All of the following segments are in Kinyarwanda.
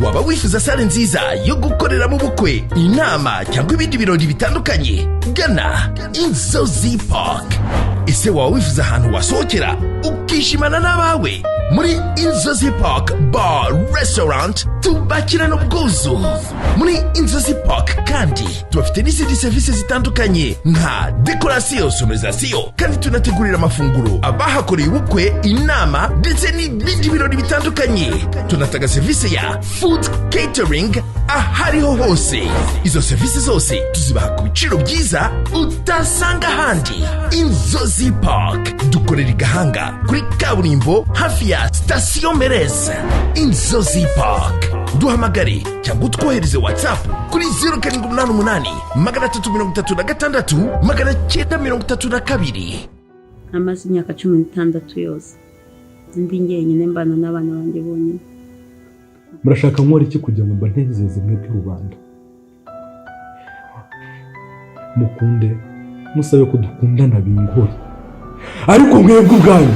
Waba wifuza salle nziza yo gukoreramo ubukwe, inama cyangwa ibindi birori bitandukanye? Gana Inzozi Park. Ese waba wifuza ahantu wasohokera ukishimana n'abawe? Muri Inzozi Park Bar Restaurant tubakirana ubwuzu. Muri Inzozi Park kandi tubafite n'izindi serivisi zitandukanye nka décoration, sonorisation, kandi tunategurira amafunguro abahakoreye ubukwe, inama ndetse n'ibindi birori bitandukanye. Tunatanga serivisi ya food catering ahariho hose. Izo serivisi zose tuzibaha ku biciro byiza utasanga ahandi. Inzozi Park dukorera i Gahanga kuri kaburimbo hafi ya sitasiyo Mereze. Inzozi Park, duhamagare cyangwa utwohereze WhatsApp kuri 0788 336 932. Namaze imyaka 16 yose ndi njyenyine, mbana n'abana banjye bonyine. Murashaka nkora iki kugira ngo mbanezeze mwebwe rubanda? Mukunde, musabe ko dukundana bingore, ariko mwebwe ubwanyu.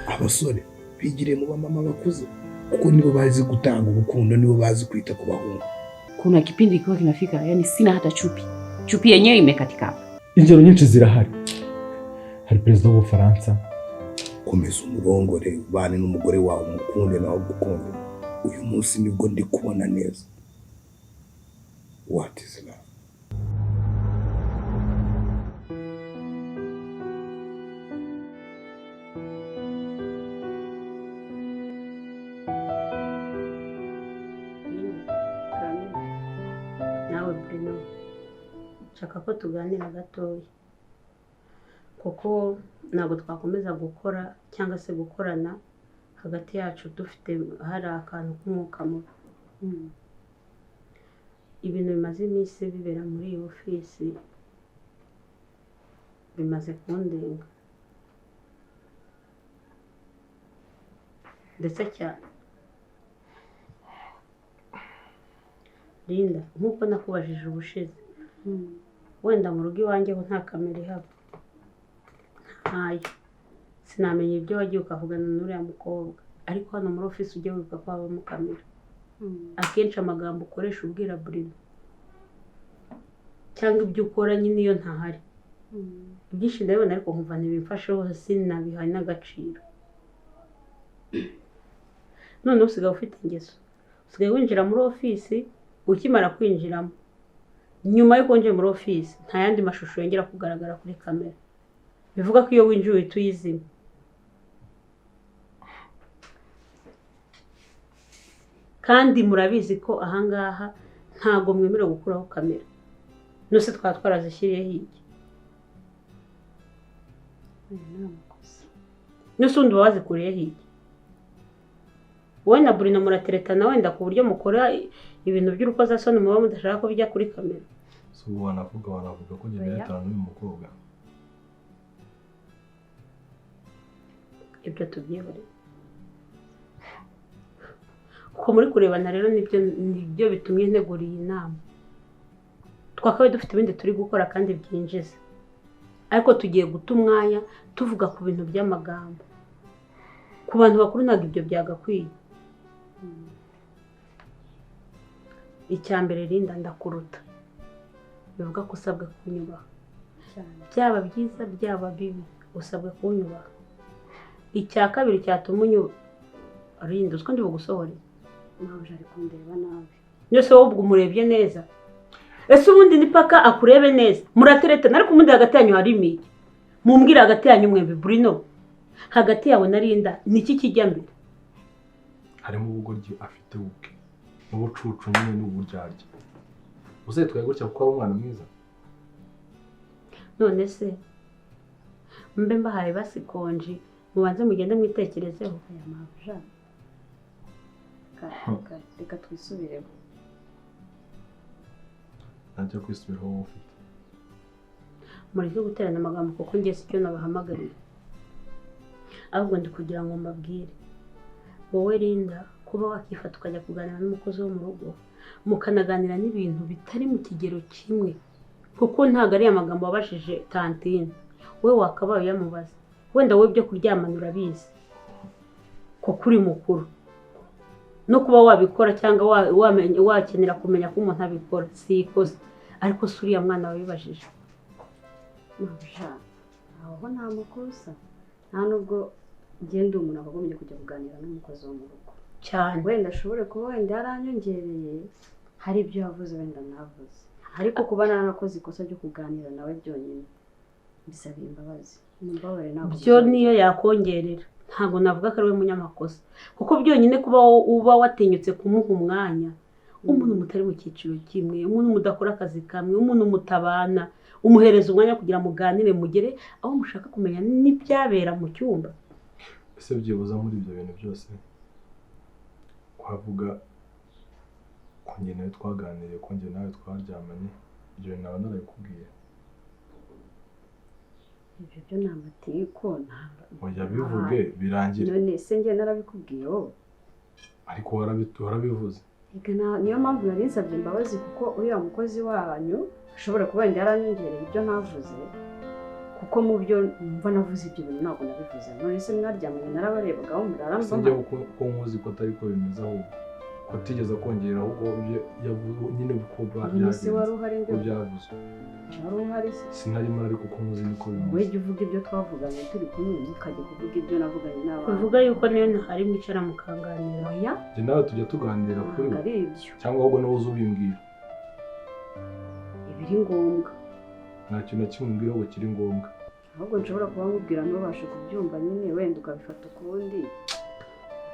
Abasore bigiriye mu bamama bakuze, kuko nibo bazi gutanga urukundo, nibo bazi kwita ku bahungu. Kuna kipindi kikiwa kinafika, yani sina hata chupi, chupi yenyewe imekatika hapa. Ingero nyinshi zirahari. Hari perezida w'Ubufaransa. Komeza umurongore, ubane n'umugore wawe, umukunde nawe agukunde. Uyu munsi nibwo ndi kubona neza what is love. Nawe Bruno, nshaka ko tuganira gatoya, kuko ntabwo twakomeza gukora cyangwa se gukorana hagati yacu dufite hari akantu k'umwuka mubi. Ibintu bimaze iminsi bibera muri iyi ofisi bimaze kundenga ndetse cyane. Linda, nk'uko nakubajije ubushize, wenda mu rugo iwanjye ho nta kamera ihaba, ntayo, sinamenya ibyo wagiye ukavugana n'uriya mukobwa, ariko hano muri ofisi ujye wibuka ko habamo kamera. Akenshi amagambo ukoresha ubwira Bruno cyangwa ibyo ukora nyine iyo ntahari, ibyinshi ndabibona ariko nkumva ntibimfasheho, sinabiha n'agaciro. Noneho usigaye ufite ingeso, usigaye winjira muri ofisi, ukimara kwinjiramo, nyuma y'uko winjiye muri ofisi nta yandi mashusho yongera kugaragara kuri kamera, bivuga ko iyo winjiye uhita uyizima. Kandi murabizi ko ahangaha ntago mwemerewe gukuraho kamera, nose twaba twarazishyiriyeho iki? Nose undi uba wazikuriyeho iki? Wowe na Bruno murateretana wenda ku buryo mukora ibintu by'urukozasoni muba mudashaka ko bijya kuri kamera. So wanavuga ko njye neretana n'uyu mukobwa? Ibyo tubyihorere, kuko muri kurebana rero nibyo bitumye ntegura iyi nama. Twakabaye dufite ibindi turi gukora kandi byinjiza, ariko tugiye guta umwanya tuvuga ku bintu by'amagambo. Ku bantu bakuru ntabwo ibyo byagakwiye. Icya mbere, Linda, ndakuruta, bivuga ko usabwa kunyubaha, byaba byiza byaba bibi usabwa kunyubaha. Icya kabiri cyatuma unyubaha, Linda, uziko ndi bugusohore? Mabuja ari kundeba nabi. Nose wowe ubwo umurebye neza? Ese ubundi ni paka akurebe neza? Murateretana, ariko ubundi hagati yanyu harimo iki? Mumbwire hagati yanyu mwembi, Bruno, hagati yawe na Linda niki kijya mbere? Harimo ubugoryi afite ubwe n'ubucucu nyine n'uburyarya. Uzitwaye gutya kuko ari umwana mwiza. None se mbe mbahaye basikonji, mubanze mugende mwitekerezeho. Aya mabuja, reka twisubiremo. Ntacyo kwisubiraho wowe ufite. Mureke guterana amagambo kuko njye si cyo nabahamagariye, ahubwo ndi kugira ngo mbabwire. Wowe Linda, kuba wakifata ukajya kuganira n'umukozi wo mu rugo, mukanaganira n'ibintu bitari mu kigero kimwe, kuko ntabwo ari amagambo wabashije tantine, wowe wakabaye uyamubaza. Wenda wowe ibyo kuryamana urabizi kuko uri mukuru, No kuba wabikora cyangwa wakenera kumenya ko umuntu abikora si ikosa, ariko si uriya mwana wabibajije. Mabuja, aho nta makosa, nta nubwo ngenda umuntu akagombye kujya kuganira n'umukozi wo mu rugo cyane. Wenda ashobore kuba wenda yaranyongereye, hari ibyo yavuze wenda navuze, ariko kuba narakoze ikosa ryo kuganira nawe byonyine bisabiye imbabazi. Mumbabarire, ntabwo byo niyo yakongerera, ntabwo navuga ko ari we munyamakosa, kuko byonyine kuba uba watinyutse kumuha umwanya, umuntu mutari mu cyiciro kimwe, umuntu mudakora akazi kamwe, umuntu mutabana, umuhereza umwanya kugira muganire, mugere aho mushaka kumenya n'ibyabera mu cyumba. Ese byibuza muri ibyo bintu byose kwavuga ko njye nawe twaganiriye, ko njye nawe twaryamanye, ibyo bintu naba narabikubwiye? Ibyo byo ni amatiku. Oya bivuge birangire. None se njye narabikubwiye wowe? Ariko warabivuze. Niyo mpamvu nari nsabye imbabazi, kuko uriya mukozi wanyu ashobora kuba wenda yaranyongereye ibyo ntavuze, kuko mu byo mva navuze ibyo bintu ntabwo nabivuze. None se mwaryamanye narabarebagaho muraramba? Sinjye ko nkuzi ko atari ko bimeze, ahubwo ko atigeze akongera, ahubwo ibyo nyine ko byagenze, ko byavuzwe. Wari uhari se? Sinarimo, ariko ko nkuzi niko bimeze. Wowe jya uvuga ibyo twavuganye turi kumwe, ntukajye kuvuga ibyo navuganye n'abantu. Uvuga yuko niyo ntahari mwicara mukanganira. Oya, njye nawe tujya tuganira kuri we, cyangwa ahubwo nawe uze ubimbwira. Ibiri ngombwa. Nta kintu na kimwe umbwira ahubwo kiri ngombwa. Ahubwo nshobora kuba nkubwira ntubashe kubyumva nyine, wenda ukabifata ukundi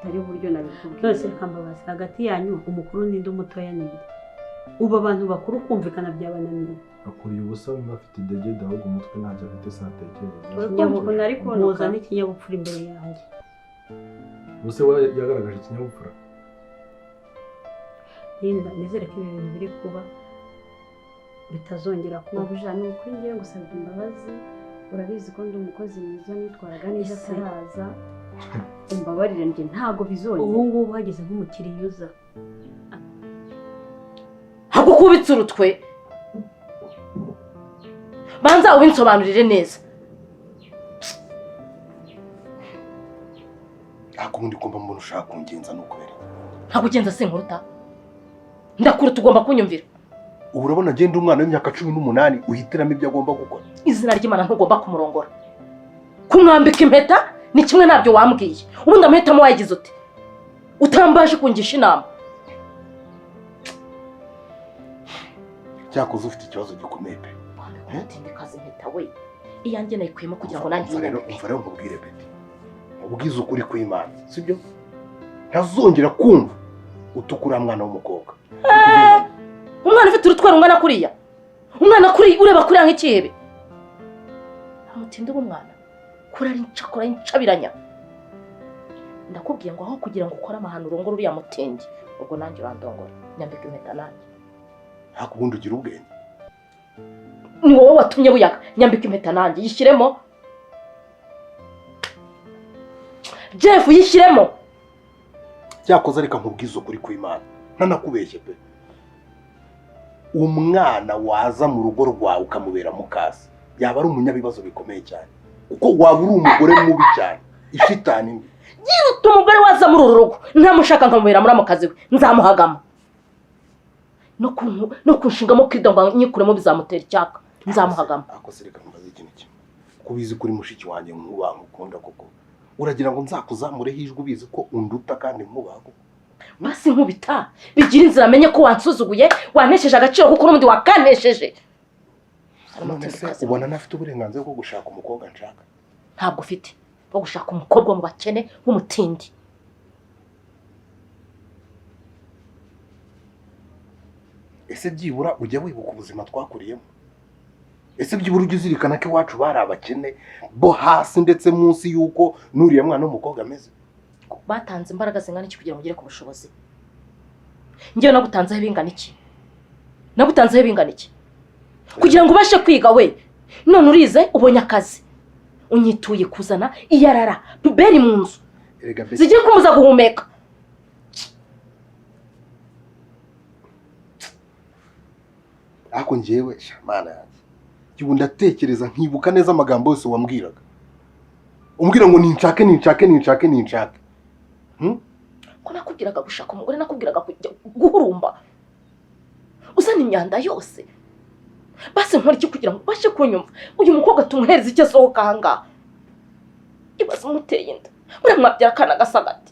atari uburyo nabikubwiye. None se reka mbabaze, hagati yanyu umukuru ninde, umutoya ninde? Ubu abantu bakuru kumvikana byabananiye. Akuriye ubusa niba afite idegede, ahubwo umutwe ntacyo afite, sinatekereza. Muzane ikinyabupfura imbere yanjye. Ubuse we yagaragaje ikinyabupfura? Linda, nizere ko ibi bintu biri kuba bitazongera kuba. Mabuja, ni ukuri ngiye gusabwa imbabazi, urabizi ko ndi umukozi mwiza nitwaraga neza ataraza. Umbabarire njye ntabwo bizongera. Ubu ngubu hageze nk'umukiriya uza hakukubitse urutwe, banza ubinsobanurire neza. Ntabwo ubundi kumva umuntu ushaka kungenza n'ukubera. Ntakugenza sinkuruta, ndakuruta, ugomba kunyumvira. Ubu urabona agenda umwana w'imyaka 18 uhitiramo ibyo agomba gukora. Izina ry'Imana ntugomba kumurongora. Kumwambika impeta ni kimwe nabyo wambwiye. Ubundi amahitamo wayigize ute? Utambaje kungisha inama. Cyakoze ufite ikibazo gikomeye pe. Utindikaza impeta we. Iyanjye nayikuyemo kugira ngo nanjye nyine. Umva rero nkubwire Beti. Ubwize ukuri kw'Imana, sibyo? Ntazongera kumva utukura mwana w'umukobwa. Umwana ufite urutwaro ungana kuriya, umwana kuri ureba kuriya nk'ikihebe, amutinde umwana kuri ari ncakora incabiranya. Ndakubwiye ngo aho kugira ngo ukore amahano urongore uriya mutindi, ubwo nanjye urandongora nyambika impeta nanjye. Hakubundi ugira ubwenge. Ni wowe watumye buyaga, nyambika impeta nanjye yishyiremo. Jeff yishyiremo. Cyakoze reka nkubwize ukuri kw'Imana, ntanakubeshye pe. Umwana waza mu rugo rwawe ukamubera mukasi yaba ari umunyabibazo bikomeye cyane, kuko waba uri umugore mubi cyane, ishitani mbi. Yiruta umugore waza muri uru rugo ntamushaka nkamubera muri amukazi we, nzamuhagama no kunshingamo kido ngo nyikuremo bizamutera icyaka, nzamuhagama. Ako se reka mbaze ikintu kimwe, kubizi kuri mushiki wanjye nkuba nkukunda koko, uragira ngo nzakuzamureho ijwi ubizi ko unduta kandi nkubaha koko? Basi nkubita bigira inzira amenye ko wansuzuguye, wantesheje agaciro kuko n'undi wakanesheje. None se ubona ntafite uburenganzira bwo gushaka umukobwa nshaka? Ntabwo ufite bwo gushaka umukobwa mu bakene w'umutindi. Ese byibura ujya wibuka ubuzima twakuriyemo? Ese byibura ujya uzirikana ko iwacu bari abakene bo hasi ndetse munsi y'uko n'uriya mwana w'umukobwa ameze? Batanze imbaraga zingana iki kugira ngo ugere ku bushobozi? Njyewe nagutanzeho bingana iki? Nagutanzeho bingana iki kugira ngo ubashe kwiga we? None urize ubonye akazi, unyituye kuzana iyarara puberi mu nzu zigiye kumuza guhumeka. Ariko njyewe shamana yanjye ubu ndatekereza nkibuka neza amagambo yose wambwiraga, umbwira ngo ninshake ninshake ninshake ninshake. Ko nakubwira Nakubwiraga gushaka umugore, nakubwiraga kujya guhurumba uzana imyanda yose. Basi nkora iki kugira ngo ubashe kunyumva? Uyu mukobwa tumuhereza icyo asohoka aha ngaha. Ibaze umuteye inda, buriya mwabyara akana gasa gate?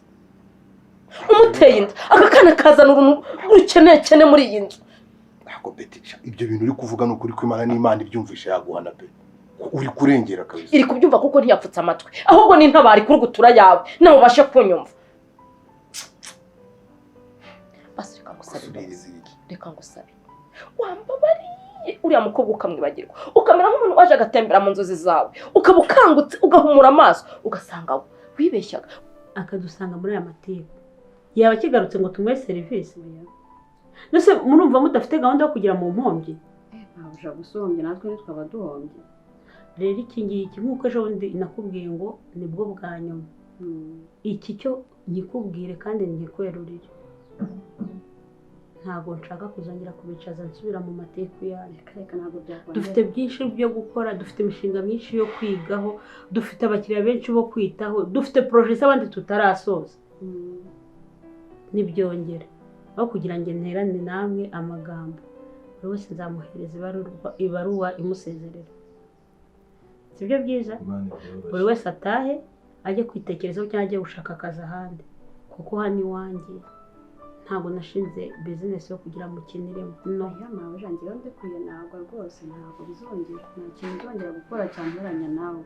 Umuteye inda aka kana kazana uruntu rukenekene muri iyi nzu. Ntabwo Betica, ibyo bintu uri kuvuga ni ukuri kw'Imana, n'Imana ibyumvisha yaguhana pe. Uri kurengera kabisa. Iri kubyumva kuko ntiyapfutse amatwi, ahubwo ni intabari kuri gutura yawe nawe ubashe kunyumva. Basi reka ngusabe, Usubiriza iki? reka ngusabe, wambabariye uriya mukobwa ukamwibagirwa, ukamera nk'umuntu waje agatembera mu nzozi zawe, ukaba ukangutse ugahumura amaso ugasanga wibeshyaga. Akadusanga muri aya mateka yaba akigarutse ngo tumuhe serivisi. Mbese murumva mudafite gahunda yo kugira mu mpombyi? Ntabwo gusohombye, natwe ntitwaba duhombye. Rero iki ngiki, nk'uko ejo bundi nakubwiye ngo nibwo bwa nyuma, iki cyo nkikubwire kandi nkikwerurire, ntabwo nshaka kuzongera kubicaza nsubira mu mateka yanyu. Reka ntabwo byakongera. Dufite byinshi byo gukora, dufite imishinga myinshi yo kwigaho, dufite abakiriya benshi bo kwitaho, dufite projet z'abandi tutarasoza. Nibyongera aho kugira ngo nterane namwe amagambo, buri wese nzamuhereza ibaruwa imusezerera. Sibyo byiza? Imana ibyoroshye. Buri wese atahe ajye kwitekerezaho cyangwa ajye gushaka akazi ahandi, kuko hano iwanjye ntabwo nashinze bizinesi yo kugira ngo mukiniremo, no. Oya mabuja, njyewe ndekuye, ntabwo rwose, ntabwo bizongera, nta kintu nzongera gukora cyantoranya nawe.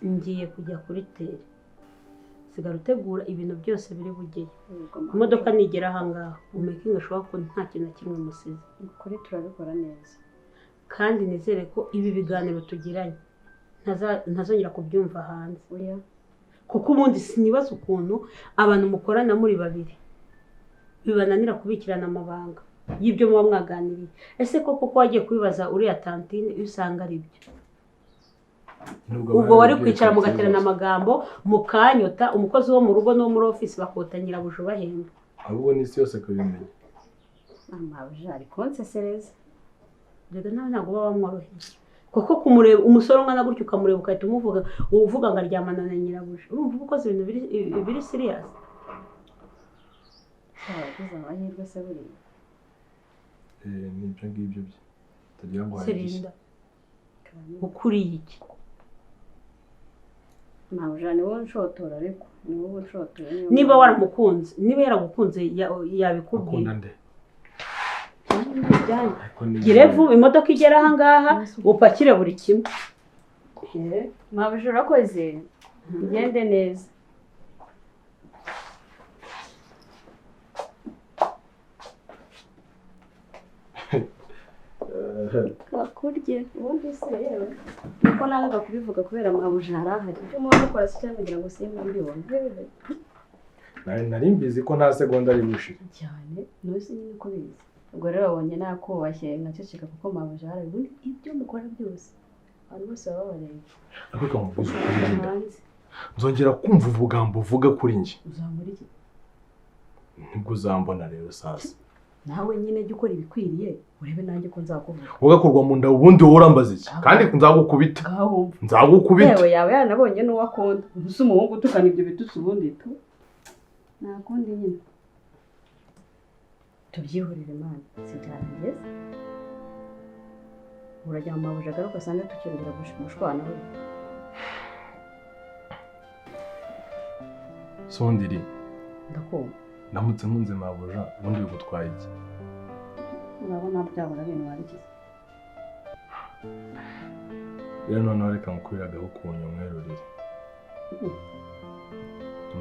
Ngiye kujya kuri tere, sigara utegura ibintu byose biri bugeyo. Yego, mabuja. Imodoka nigera ahangaha umekinga ashobora ko nta kintu na kimwe musize. Ukuri turabikora neza. Kandi nizere ko ibi biganiro tugiranye ntazongera kubyumva hanze. Oya. Kuko ubundi sinibaza ukuntu abantu mukorana muri babiri bibananira kubikirana amabanga y'ibyo muba mwaganiriye. Ese koko ko wagiye kubibaza uriya tantine iyo usanga ari byo? Nubwo Ubwo wari barabibwiye kwicara kare mugaterana cyose. amagambo mukanyota, umukozi wo mu rugo no muri ofisi bakota nyirabuja ubahemba. Ahubwo n'isi yose akabimenya. Mabuja ari kunsesereza. Rega nawe ntabwo uba wamworoheye, kuko kumureba umusore ungana gutyo ukamureba ugahita umuvuga uvuga ngo aryamana na nyirabuja, urumva uba ukoze ibintu biri serious. Wagize amahirwe se buriya. Ni ibyo ngibyo bye utagira ngo hari igishya. Serinda, ukuriye iki? Mabuja ni wowe unshotora, ariko ni wowe unshotora niyo Niba mpamvu. waramukunze, niba yaragukunze yabikubwiye. Akunda nde? Ibyanyu. Ariko ni Gire vuba imodoka igera ahangaha upakire buri kimwe. Mabuja urakoze, ugende neza. Kakurye ubundi se yewe nuko nangaga kubivuga kubera mabuja arahari, ibyo muba mukora si cyangwa kugira ngo simba mbibona. Nari mbizi ko nta segonda ari bushire. Cyane ntuzi nyine ko bizi. Ubwo rero wabonye nakubashye nkaceceka kuko mabuja arahari, ubundi ibyo mukora byose abantu bose baba babareba. Ariko reka nkubwize ukuri Linda, Hanze nzongera kumva ubugambo uvuga kuri njye uzamura iki? Nibwo uzambona rero sasa. Nawe nyine jya ukora ibikwiriye urebe nanjye ko nzakuvuga. Ugakorwa mu nda ubundi wowe urambaza iki? Kandi nzagukubita. Ngaho wumva. Nzagukubita. Yewe yawe yaranabonye n'uwo akunda. Ubu umuhungu utukana ibyo bitutsi ubundi tu nta kundi nyine tubyihorere Mana, si byarageze urajya mu mabuja agaruka asanga tukiyongera gushwana we. Sondiri, Ndakumva. ndamutse nkunze mabuja ubundi bigutwaye iki? Urabona byabura ibintu wabigize. Rero noneho reka ngukurire agahu ku nyumwerurire.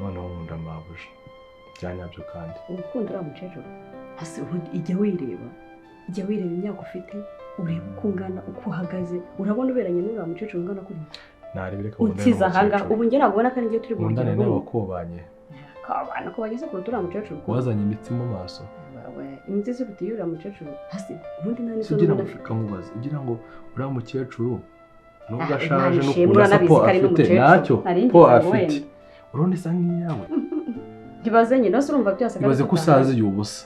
Noneho nkunda mabuja bya nyabyo kandi. Urukundo uriya mukecuru hasi ubundi ijya wireba, ijya wireba imyaka ufite, urebe uko ungana, uko uhagaze, urabona uberanye n'uriya mukecuru ungana kuriya. Narebe reka nkundane Unsize ahangaha n'umukecuru. ubu njye ntabwo ubona ko ari njye turi Nkundane buhugire nawe rumwe. wakobanye. Kabana ko bageze kuruta uriya mukecuru ko. Wazanye imitsi mu maso. Wawe, imitsi iruta iy'uriya mukecuru hasi ubundi nta Si n'isoni ugira ngo ubona afite. kamubaze, ugira ngo uriya mukecuru nubwo Ah, ashaje Imana ishimwe, n'ukuntu asa uranabizi po ko ari afite n'umukecuru. ntacyo Nari ngize po ngo afite. wenda. Urabona isa nk'iyawe. Ntibaze nyine, ese urumva byose kandi Ibaze ko tutahari. usaziye ubusa.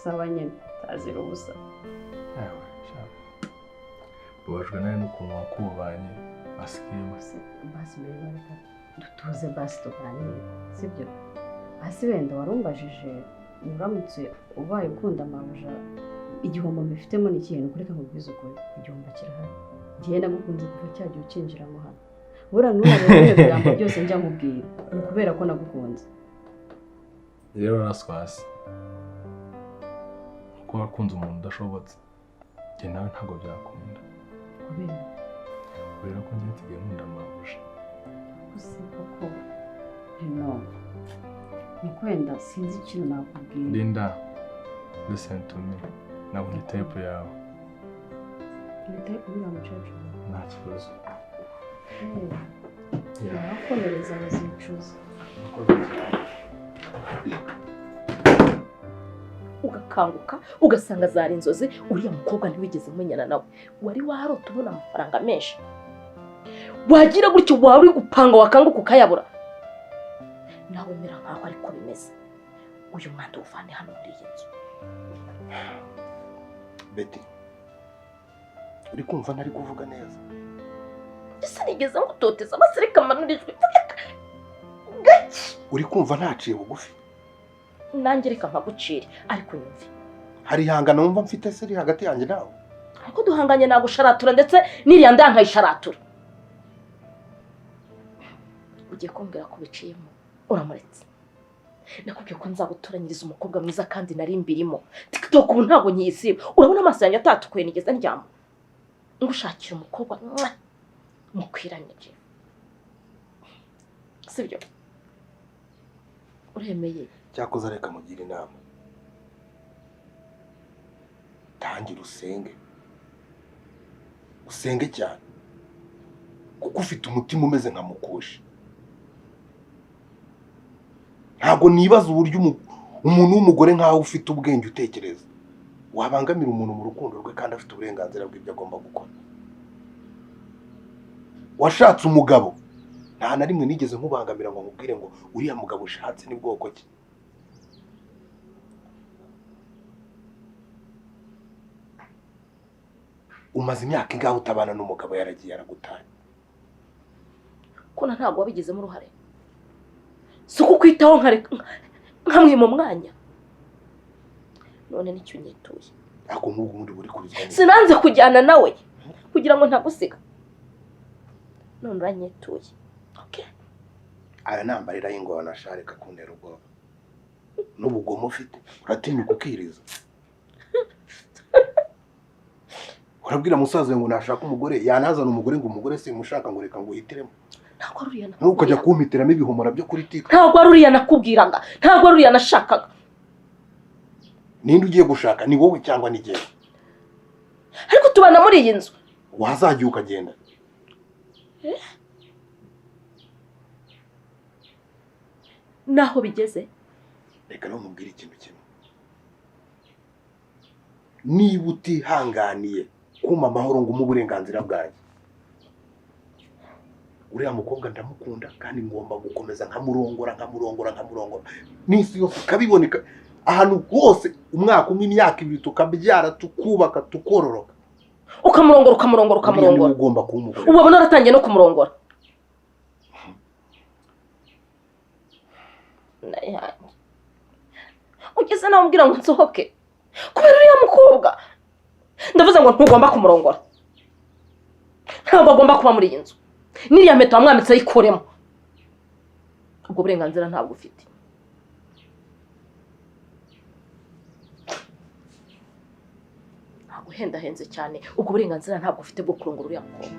Sawa nyine, utazira ubusa. Ewe, sha. Mbabajwe nawe n'ukuntu wakubanye asigaye. Basi mbere bareka Dutuze basi tuganire, sibyo? Hasi wenda warumbajije uramutse ubaye ukunda mabuja igihombo mbifitemo ni ikintu kureka nkubwize ukuri, igihombo kirahari. Ngiye nagukunze kuva cya gihe ukinjiramo hano. Buriya n'ubu ibigambo byose njya nkubwira ni ukubera ko nagukunze. Rero raswasi kuko wakunze umuntu udashobotse, njye nawe ntabwo byakunda. Kubera ko njye nsigaye nkunda mabuja. Gusa koko no ni kwenda sinzi ikintu nakubwira. Linda, listen to me. Nabonye tape yawe. Ni tape y'uriya mukecuru? Nta kibazo. Yakomereza bazicuza. Ugakanguka ugasanga zari inzozi, uriya mukobwa ntiwigeze umenyana nawe. Wari warota ubona amafaranga menshi. Wagira gutyo wari gupanga wakanguka ukayabura. Nawe mera nkaho ariko bimeze. Uyu mwanda uvane hano muri iyi nzu. Betty, uri kumva ntari kuvuga neza? Ese nigeze ngutoteza amasirika manurijwe gake? Uri kumva ntaciye bugufi? Nanjye reka mpagucire ariko nyumve. Hari ihangana wumva mfite se riri hagati yanjye nawe? Ariko duhanganye nagusharatura ndetse n'iriya ndankayisharatura. Ugiye kumbwira ko biciyemo uramuretse. Nakubwiye ko nzagutoranyiriza umukobwa mwiza kandi nari mbirimo. TikTok ubu ntabwo nyisiba. Urabona amaso yanjye atatukuye nigeze ndyama. Ngushakira umukobwa mukwiranye. Sibyo? Uremeye? Cyakoze reka mugira inama. Tangira usenge. Usenge cyane. Kuko ufite umutima umeze nka mukoshi. Ntabwo nibaza uburyo umuntu w'umugore nkaho ufite ubwenge utekereza wabangamira umuntu mu rukundo rwe kandi afite uburenganzira bw'ibyo agomba gukora. Washatse umugabo, nta na rimwe nigeze nkubangamira ngo nkubwire ngo uriya mugabo ushatse ni bwoko ki. Umaze imyaka ingahe utabana n'umugabo yaragiye aragutanya? Ko ntabwo wabigizemo uruhare. Si ukukwitaho nkamwima umwanya. None nicyo unyituye. Ako nk'ubu ubundi buri kurizwa. Sinanze kujyana nawe kugira ngo ntagusiga. None uranyituye. Okay. Aya nambarira y'ingona shareka kuntera ubwoba. N'ubugomo ufite uratinyuka ukiriza. Urabwira musaza ngo nashaka umugore, yanazana umugore ngo umugore simushaka ngo reka ngo uhitiremo. Ntabwo ari uriya nakubwiraga. Ntukajya kumpitiramo ibihumura byo kuri TikTok. Ntabwo ari uriya nakubwiraga. Ntabwo ari uriya nashakaga. Ninde ugiye gushaka, ni wowe cyangwa ni jyewe? Ariko tubana muri iyi nzu. Wazagiye ukagenda. Naho bigeze. Reka nawe nkubwire ikintu kimwe. Niba utihanganiye kuma amahoro ngo umuhe uburenganzira bwanjye, uriya mukobwa ndamukunda kandi ngomba gukomeza nkamurongora nkamurongora nkamurongora n'isi yose ikabiboneka ahantu hose, umwaka umwe imyaka ibiri tukabyara tukubaka tukororoka. Ukamurongora ukamurongora ukamurongora. Ugomba kuba umugore. Ubu abona aratangiye no kumurongora. Ugeze nawe umbwira ngo nsohoke kubera uriya mukobwa. Ndavuze ngo ntugomba kumurongora. Ntabwo agomba kuba muri iyi nzu. Niriya mpeta wamwamitse ayikuremo. Ubwo burenganzira ntabwo ufite. Ntabwo uhendahenze cyane. Ubwo burenganzira ntabwo ufite bwo kurongora uriya mukobwa.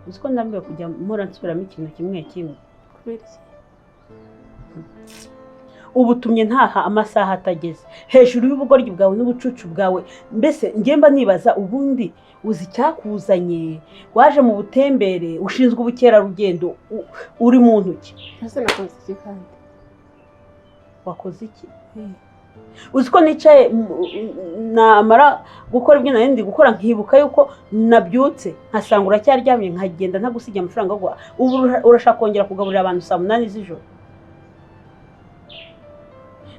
Uzi ko ndambiwe kujya mpora nsubiramo ikintu kimwe kimwe. Kubera iki? Ubu tumye ntaha amasaha atageze, hejuru y'ubugoryi bwawe n'ubucucu bwawe. Mbese ngemba nibaza, ubundi uzi icyakuzanye? Waje mu butembere, ushinzwe ubukerarugendo, uri mu ntoki. Ese nakoze iki kandi? Wakoze iki? Uzi ko nicaye namara gukora ibyo nari ndi gukora, nkibuka yuko nabyutse nkasanga uracyaryamye, nkagenda ntagusigiye amafaranga yo guhaha. Ubu urashaka kongera kugaburira abantu saa 8 z'ijoro?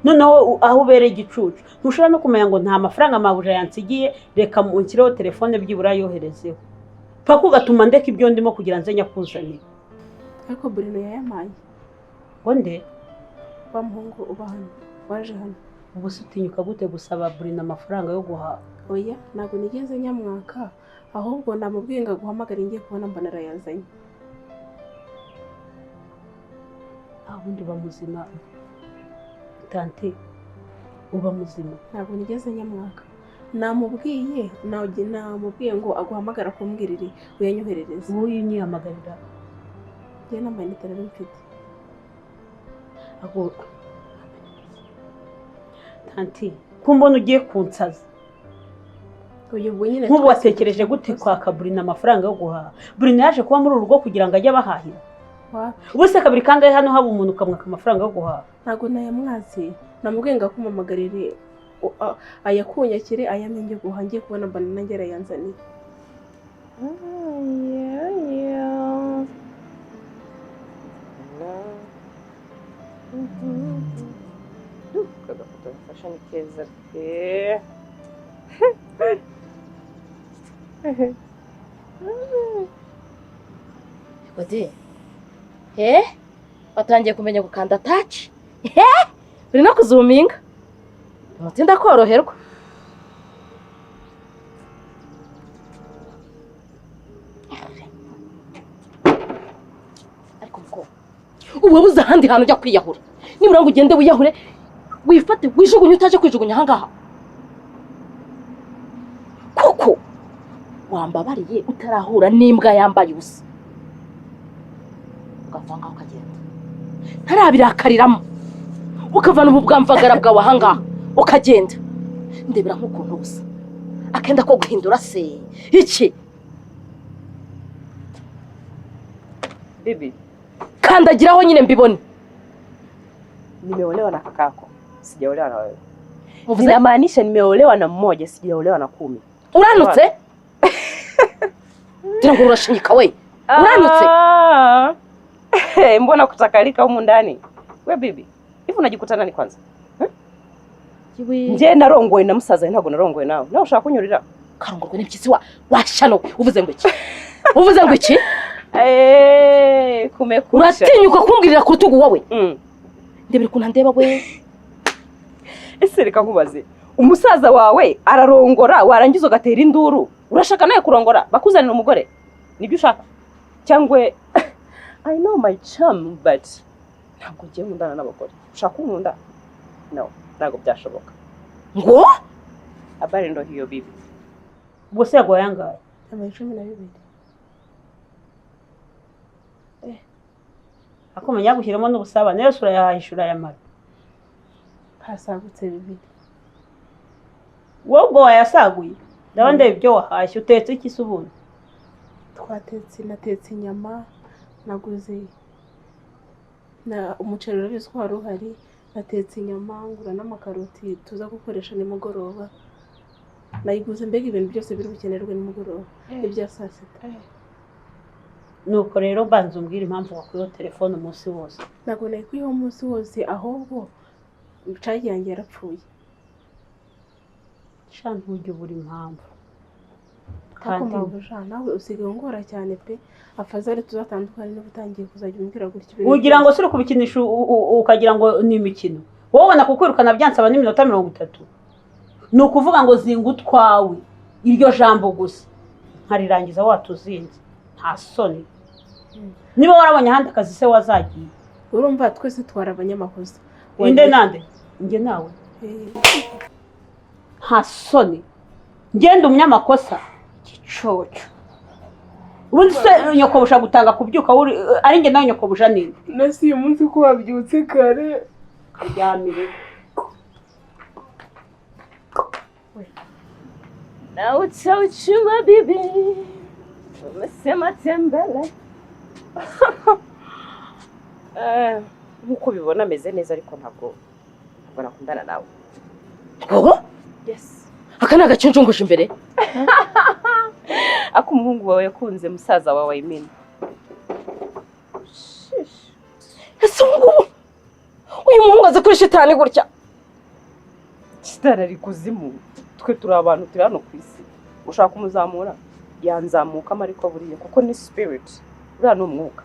Noneho aho ubereye igicucu, ntushobora no kumenya ngo nta mafaranga mabuja yansigiye, reka munshyireho telefone byibura yoherezeho, paka ugatuma ndeka ibyo ndimo kugira nze nyakuzanire. Ariko Bruno yayampaye. Ngo nde? Wa muhungu uba hano, waje hano. Ubu se utinyuka gute gusaba Bruno amafaranga yo guhaha? Oya, ntabwo nigeze nyamwaka, ahubwo namubwiye ngo aguhamagare, ngiye kubona mbona arayazanye. Nta wundi, uba muzima tante, uba muzima. Ntabwo nigeze nyamwaka, namubwiye namubwiye ngo aguhamagare akumbwirire uyanyoherereze. Wowe unyihamagarira. Njye n'amayinite nari mfite. Ahubwo tanti, ko mbona ugiye kunsaza? Uyu ubwo nyine Nk'ubu twese watekereje gute kwaka Burina amafaranga yo guhaha? Burina yaje kuba muri uru rugo kugira ngo ajye abahahira? Wapi. Ubu se kabiri kangahe hano haba umuntu ukamwaka amafaranga yo guhaha? Ntabwo nayamwatse, namubwiye ngo akumamagarire ayakunyakire ayampe njye guhaha, ngiye kubona mbona nanjye arayanzaniye. Yeah. Kagafoto gafasha ni keza pe. Godi, eh, watangiye kumenya gukanda touch, eh, uri no kuzuminga, umutinda koroherwa. Ariko mukobwa, ubu wabuze ahandi hantu ujya kwiyahura? Nibura ngo ugende wiyahure, wifate wijugunye, utaje kwijugunya ahangaha kuko wambabariye utarahura n'imbwa yambaye ubusa, ukava ngaho ukagenda ntarabirakariramo, ukavana ubu bwamvagara bwawe ahangaha ukagenda. Ndebera nk'ukuntu busa, akenda ko guhindura se iki? Bibi, Kandagiraho nyine mbibone. Nimeolewa na kakako, sijaolewa na wewe. Uvuze? Ninamaanisha nimeolewa na mmoja, sijaolewa na 10. Uranutse, ngira ngo urashinyika we, uranutse. Ah. Mbona kutakalika humu ndani? We bibi, hivi unajikuta nani kwanza? Nje narongoye na musaza, ntabwo narongoye nawe. Nawe ushaka kunyurira? Karongorwa n'impyisi wa washano. Uvuze ngo iki? Uvuze ngo iki? Eh, kumekucha. Uratinyuka kumbwirira ku rutugu wowe? Mm. Ndebera ukuntu andeba we. Ese reka nkubaze. Umusaza wawe ararongora, warangiza ugatera induru. Urashaka nawe kurongora, bakuzanira umugore? Nibyo ushaka? Cyangwa I know my charm, but ntabwo ngiye nkundana n'abagore. Ushaka kunkunda? No, ntabwo byashoboka. Ngo? Habari ndo hiyo bibi. Ubwo se yaguhaye angahe? Yabaye 12. Akumenya gushyiramo n'ubusabane, yose urayahahisha, urayamara. Hasagutse 2. Wowe ubwo wayasaguye, ndaba ndeba ibyo wahashye. Utetse iki se ubundi? Twatetse, natetse inyama, naguze na umuceri, urabizi ko wari uhari, natetse inyama, ngura n'amakaroti tuza gukoresha nimugoroba, nayiguze mbega ibintu byose biri bukenerwe nimugoroba ibya saa sita. Nuko rero mbanza umbwire impamvu wakuyeho telefone umunsi wose. Ntabwo nayikuyeho umunsi wose, ahubwo cagi yanjye yarapfuye. Sha, ntujye ubura impamvu. Ariko Kandi mabuja, nawe usigaye ungora cyane pe. Afazari tuzatandukane niba utangiye kuzajya umbwira gutya ibintu Ugira ngo byose. se uri kubikinisha ukagira ngo ni imikino? Wowe ubona kukwirukana byansaba n'iminota 30? Ni ukuvuga ngo zinga utwawe, iryo jambo gusa nkarirangiza watuzinze. Nta soni? Niba warabonye ahandi akazi se wazagiye. Urumva twese twari abanyamakosa. Inde nande? Njye nawe? Nta soni, ngenda umunyamakosa, igicucu. Ubundi se nyokobusha gutanga kubyuka ari njye nawe, nyokobusha ninde? Nasi uyu munsi ko wabyutse kare? Karyamire. Na utauchuma bibi, umesema tembele. Nkuko bibona ameze neza ariko ntabwo nakundana nawe. Gogo? Yes. Aka ni agacenjunguje imbere. Ako umuhungu wawe yakunze musaza wawe Imena. Ese ngubu uyu muhungu azi kuri shitani gutya? Shitani ari kuzimu. Twe turi abantu turi hano ku isi. Ushaka kumuzamura yanzamukamo ariko buriya kuko ni spirit. Uriya ni umwuka.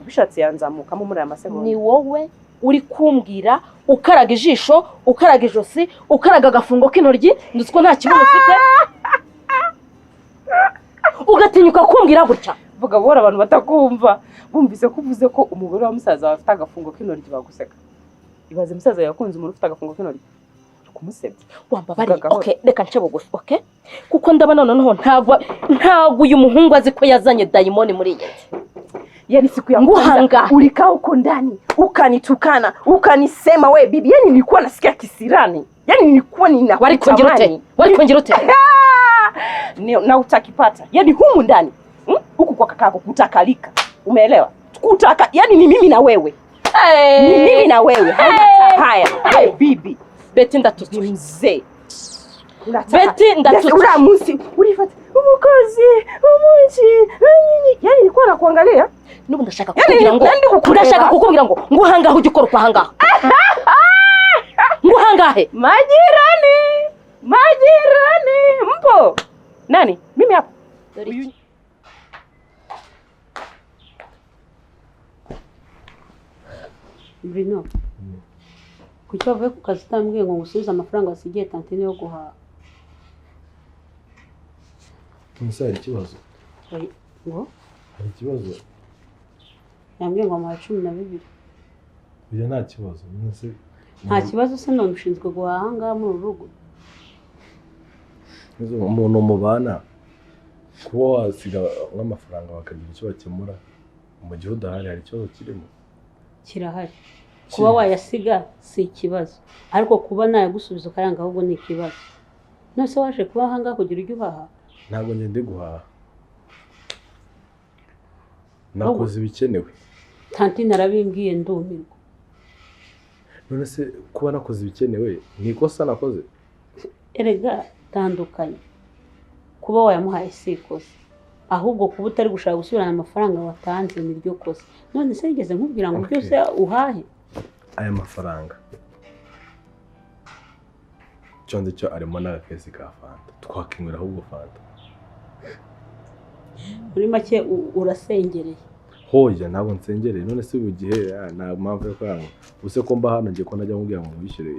Ubishatse yanzamukamo muri aya masegonda. Ni wowe uri kumbwira ukaraga ijisho, ukaraga ijosi, ukaraga agafungo k'intoryi, ndetse ko nta kibuno ufite. Ugatinyuka kumbwira gutya. Vuga buhoro abantu batakumva. Bumvise ko uvuze ko umugore wa musaza wawe afite agafungo k'intoryi baguseka. Ibaze musaza yakunze umuntu ufite agafungo k'intoryi. Kumusebya. Wambabariye. Okay, reka nce bugufi, okay? Kuko ndabona noneho ntabwo uyu muhungu azi ko yazanye dayimoni muri iyi nzu. Yani siku ya kwanza ulikaa huko ndani ukanitukana ukanisema we bibi, yani nilikuwa nasikia kisirani, yani nilikuwa nina wari kongera ute na utakipata yani humu ndani huku kwa kakako kutakalika, umeelewa? Kutaka yani ni mimi na wewe. Hey. Ni mimi na wewe. Hey. Haya we bibi Betty ndatutswe mzee. Betty ndatutswe. Ura munsi ulifata umukozi umunsi yani nilikuwa nakuangalia. Nubu ndashaka kukubwira ngo ndashaka kukubwira ngo nguhangahe ujye ukora upahangaha. Nguhangahe. Majirani, majirani mpo. Nani? Mimi hapa. Bruno. Kuki wavuye ku kazi utambwiye ngo ngusubize amafaranga wasigiye tantine yo guhaha? Nse hari ikibazo? Ngo? Hari ikibazo? Yambwiye ngo amuha 12. Oya nta kibazo. Nse nta kibazo se none ushinzwe guhaha ngaha muri uru rugo? Umuntu mubana kuba wasiga nk'amafaranga bakagira icyo bakemura mu gihe udahari hari ikibazo kirimo? Kirahari. Kuba wayasiga si ikibazo, ariko kuba nayagusubiza ukayanga ahubwo ni ikibazo. None waje kuba aha ngaha kugira ujye uhaha? Ntabwo ngende guhaha. Nakoze ibikenewe. Tantine arabimbwiye ndumirwa. None se kuba nakoze ibikenewe ni ikosa nakoze? Erega tandukanye. Kuba wayamuhaye si ikosa, ahubwo kuba utari gushaka gusubirana amafaranga watanze ni ryo kosa. None se yigeze nkubwira ngo byose uhahe? Aya mafaranga cyo cyo arimo n'agakesi ka fanta, twakinywera ahubwo fanta. Muri make urasengereye? Hoya ntabwo nsengereye. None se ubu gihe nta mpamvu yo kwanga. Ubuse ko mba hano ngiye ko najya nkubwira ngo wishyure.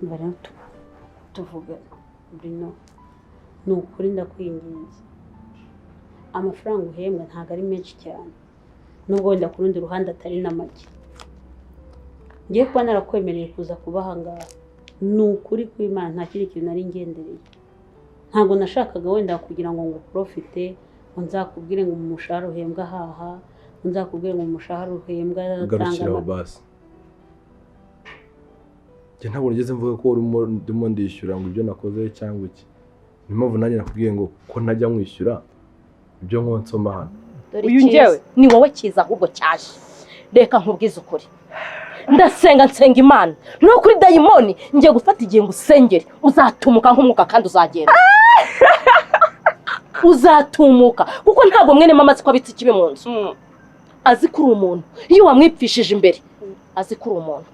Mbere tuvuga Bruno, ni ukuri ndakwinginze. Amafaranga uhembwa ntabwo ari menshi cyane, nubwo wenda ku rundi ruhande atari na make. Ngiye kuba narakwemereye kuza kuba aha ngaha, ni ukuri kw'Imana nta kindi kintu nari ngendereye. Ntabwo nashakaga wenda kugira ngo nguprofite, ngo nzakubwire ngo umushahara uhembwa haha, ngo nzakubwire ngo umushahara uhembwa garukiraho basi. Njye ntabwo nigeze mvuga ko urimo ndishyura ngo ibyo nakoze cyangwa iki. Niyo mpamvu nanjye nakubwiye ngo ko ntajya nkwishyura ibyo nkonsoma hano. Uyu njyewe ni wowe cyiza ahubwo cyaje. Reka nkubwize ukuri. Ndasenga nsenga Imana. No kuri dayimoni ngiye gufata igihe ngusengere, uzatumuka nk'umwuka kandi uzagenda. Uzatumuka kuko ntabwo mwene mama azi ko abitse ikibi mu nzu. Azi ko uri umuntu. Iyo wamwipfishije imbere azi ko uri umuntu.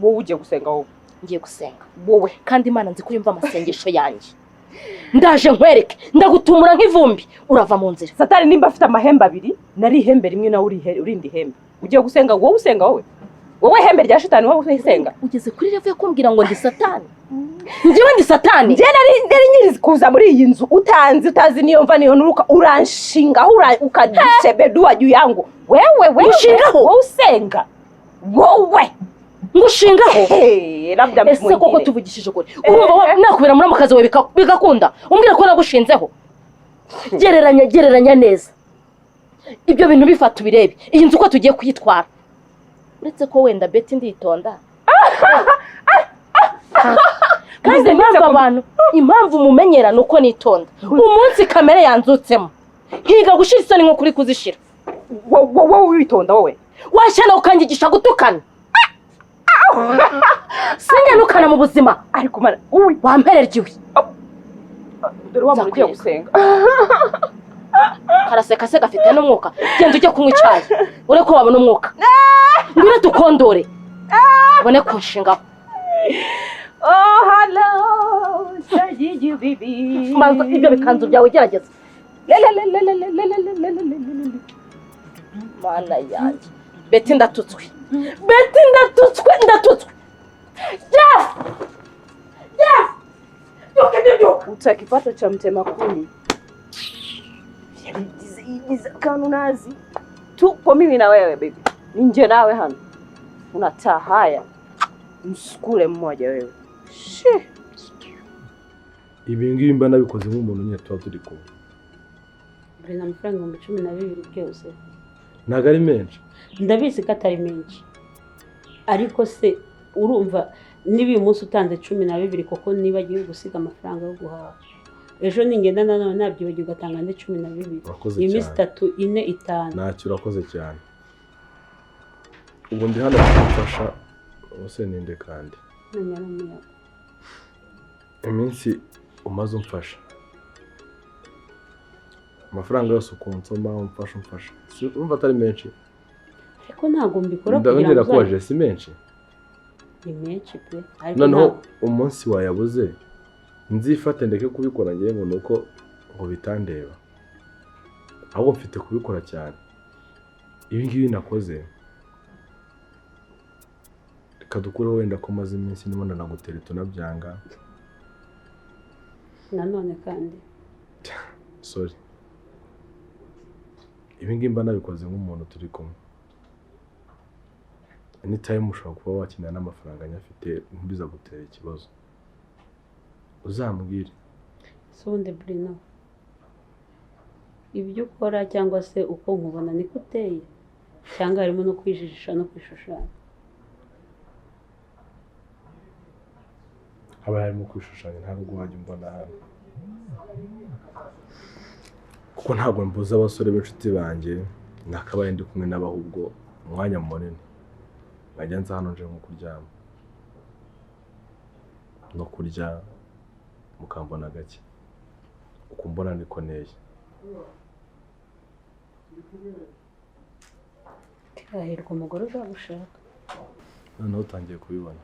Wowe ugiye gusenga wowe? Ngiye gusenga. Wowe kandi Imana nzi ko yumva amasengesho yanjye. Ndaje nkwereke, ndagutumura nk'ivumbi, urava mu nzira. Satani nimba afite amahembe abiri, nari ihembe rimwe nawe urindi hembe. Ugiye gusenga wowe usenga wowe? Wowe hembe rya shitani wowe usenga? Ugeze kuri level yo kumbwira ngo ndi satani. Njyewe ndi satani. Njye nari nyiri kuza muri iyi nzu utanzi utazi niyo mva niyo nuruka uranshingaho ukadishebedua juu yangu. Wewe wewe ushingaho wowe usenga. Wowe ngushingaho. Ese koko tuvugishije ukuri? Urumva nakubera muri mukazi wawe bigakunda umbwira ko nagushinzeho? Gereranya neza ibyo bintu bifata ubirebe. Iyi nzu uko tugiye kuyitwara Uretse ko wenda Betty nditonda. Kandi impamvu abantu impamvu mumenyera nuko nitonda. Umunsi kamere yanzutsemo nkiga gushira isoni nko kuri kuzishira. Wowe witonda wowe. Washyana ukanyigisha gutukana. Sinyanukana mu buzima. Ariko mana wampereryiwe. Dore wa muntu ugiye gusenga. Karaseka se gafite n'umwuka. Genda ujye kunywa icyayi. Ure ko wabona umwuka. Ngwino tukondore. Ubone kunshingaho. Oh hello, sayiji bibi. Manza ibyo bikanzu byawe gerageza. Mana yanjye. Betty ndatutswe. Betty ndatutswe, ndatutswe. Jeff! Jeff! Utakipata cha mtema kuni. Kanu nazi. Tupo mimi na wewe baby. Ninje nawe hano. Unataa haya. Msukule mmoja wewe. Shi. Ibi ngibi mba nabikoze nk'umuntu nyine tuba turi kumwe. Buri amafaranga 12,000 byose. Ntabwo ari menshi. Ndabizi ko atari menshi. Ariko se urumva niba uyu munsi utanze 12 koko niba agiye gusiga amafaranga yo guhaha. Ejo ningenda nanone nabyibagiwe ugatanga andi 12. Urakoze Iminsi cyane. 3, 4, 5. Ntacyo, urakoze cyane. Ubu ndi hano kugufasha. Ubuse ninde kandi? Menya n'umuyaga. Iminsi umaze umfasha, amafaranga yose ukonsoma umfasha, urumva atari menshi? Ariko ntabwo mbikora kugira ngo Ndabona kubaje, si menshi? Ni menshi pe. Ariko Noneho ntabwo umunsi wayabuze nzifate ndeke kubikora ngewe ngo nuko ngo bitandeba, ahubwo mfite kubikora cyane. Ibi ngibi nakoze, reka dukureho wenda ko maze iminsi ndimo ndanagutera tunabyanga. Nanone kandi. Sorry, ibi ngibi mba nabikoze nk'umuntu turi kumwe. Anytime ushobora kuba wakenera n'amafaranga nyafite, ntibiza gutera ikibazo, uzambwire. Ese ubundi Bruno, ibyo ukora cyangwa se uko nkubona niko uteye, cyangwa harimo no kwijijisha no kwishushanya? Haba harimo kwishushanya, ntabwo wajya umbona hano kuko ntabwo mbuza abasore b'inshuti banjye nakabaye ndi kumwe nabo, ahubwo umwanya munini nkajya nza hano nje nko kuryama no kurya, mukambona gake. Uko mbona niko nteye. Hahirwa umugore uzagushaka. Noneho utangiye kubibona.